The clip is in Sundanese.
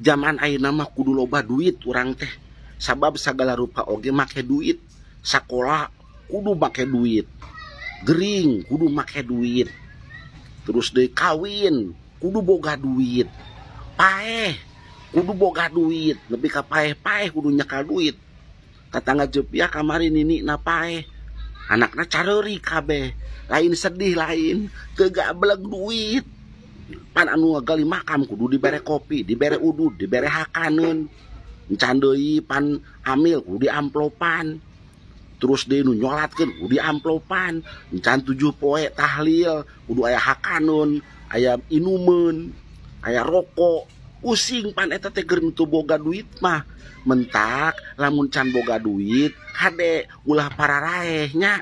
Zaman ayeuna mah kudu loba duit urang teh. Sabab sagala rupa oge make duit. Sakola kudu make duit. Gering kudu make duit. Terus deui kawin kudu boga duit. Paeh kudu boga duit. Lebih ka paeh-paeh kudu nyekal duit. Tatangga Jepia kamari nini na paeh. Anakna careuri kabeh. Lain sedih lain, teu gablek duit. Pan anu ngagali makam kudu dibere kopi, dibere udud, dibere hakaneun. Encan deui pan amil kudu diamplopan. Terus deui nu nyolatkeun kudu diamplopan. Encan 7 poe tahlil kudu aya hakaneun, aya inumeun, aya rokok. Pusing pan eta teh keur teu boga duit mah. Mentak lamun can boga duit kade ulah pararaeh nya.